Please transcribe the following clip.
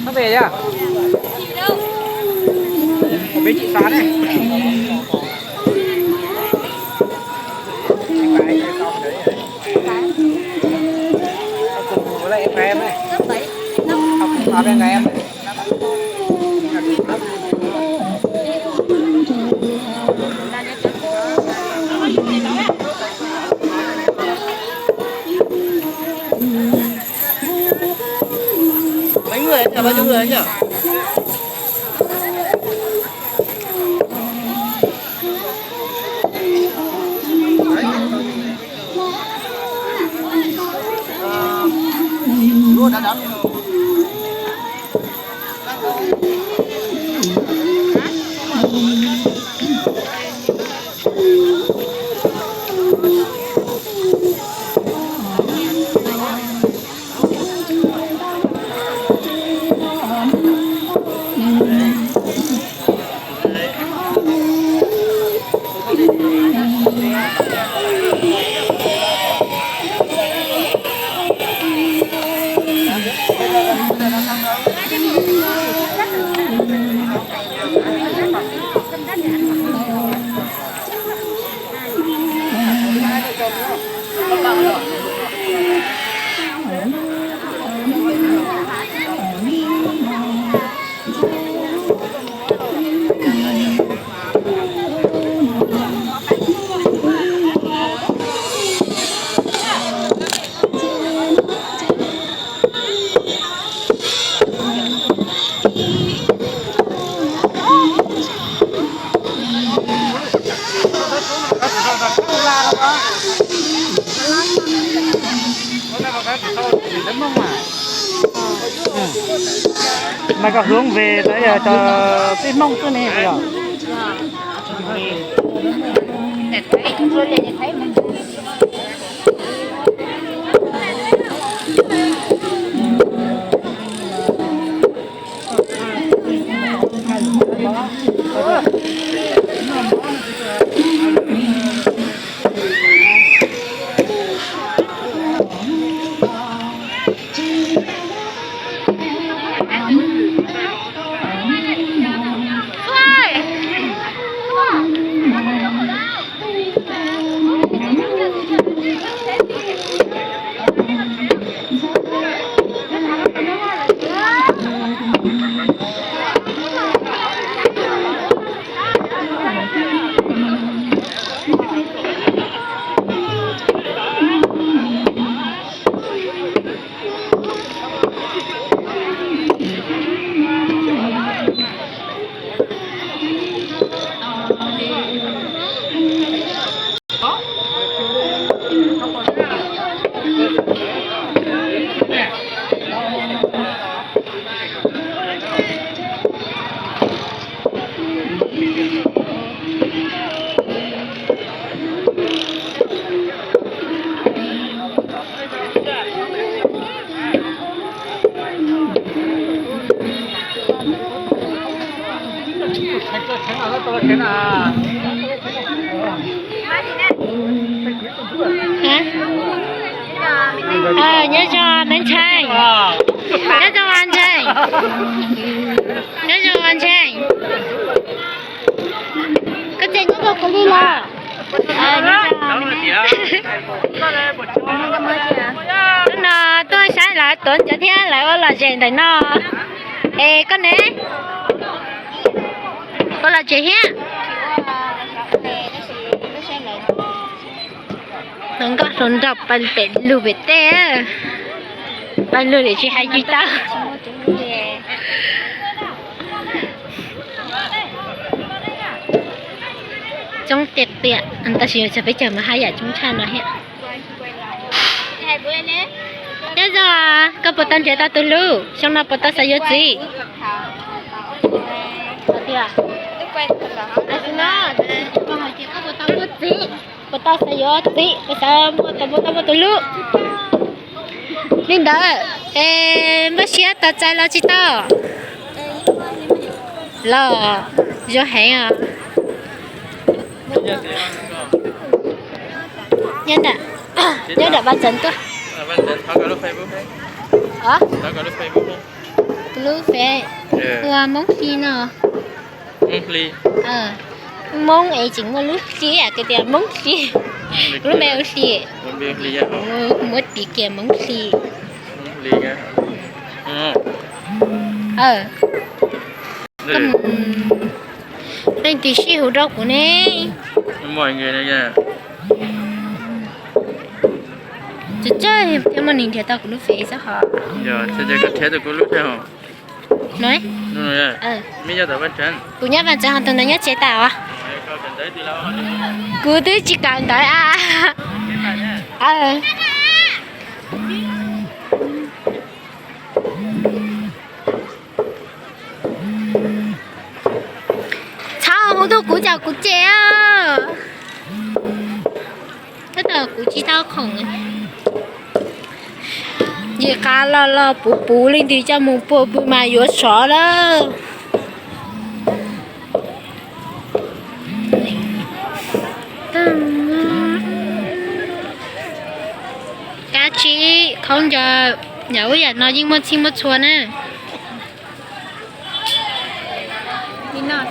Nó về chưa? Của bên chị Xóa này. Học cùng với lại em gái em này. Học cùng khóa với em gái em này. Mấy người nhỉ? Bao nhiêu người nhỉ? Lúa đã đắm. Mas koj hướng về tới cho peb Hmoob xwb ne yog? Nyob zoo Maiv Ntshai. Nyob zoo Ntshai. Nyob zoo Ntshai. Koj tseem nyob rau kuv li los? Hnub no tuaj saib lawv tuav ntawv thiab lawv ua lom zem ntawm no. Es koj ne? Ua lom zem thiab. Hluas nkauj hluas nraug pais pem lug pem tej, pais lug lawm tsis hais tsis tau. Coob tiag tiag, tab sis yog peb caug mas haj yam coob tshaj no thiab. Nyob zoo, koj puas tau nrhiav tau tus hlub? Xyoo no puas tau xav yuav txiv? Puas tau xav yuav txiv, puas xav muaj tus, puas tau muaj tus hlub? Li ntawd, es npaj siab tos txais los tsis tau? Los, zoo heev os. Nyob ntawm Nyob nram Vaj Txeev tuaj. Tus lub Face ua Hmoob Hli no. Hmoob es tseem muaj lub Hli, tias Hmoob Hli. Kuv lub npe ua Hli. Kuv muab tis kiag Hmoob Hli. Leej twg sib hu rau kuv ne. Tsawg tsawg thiaj muaj neeg nrhiav tau kuv lub Face xwb hos. Kuv nyob Vaj Tseev hos tus ntawd nyob tsev tas os. Kuv twb tsis kawm ntawv a. Txhob hu tuaj kuv, cas kuv cem os. Tab tom kuv tsis tau khoom. Nce qab loj loj puv puv leej twg coj mus puag pw mas yuav sov lawm. Kav tsij khaub ncaws, yam ub yam no yeej muaj txhij muaj txhua na.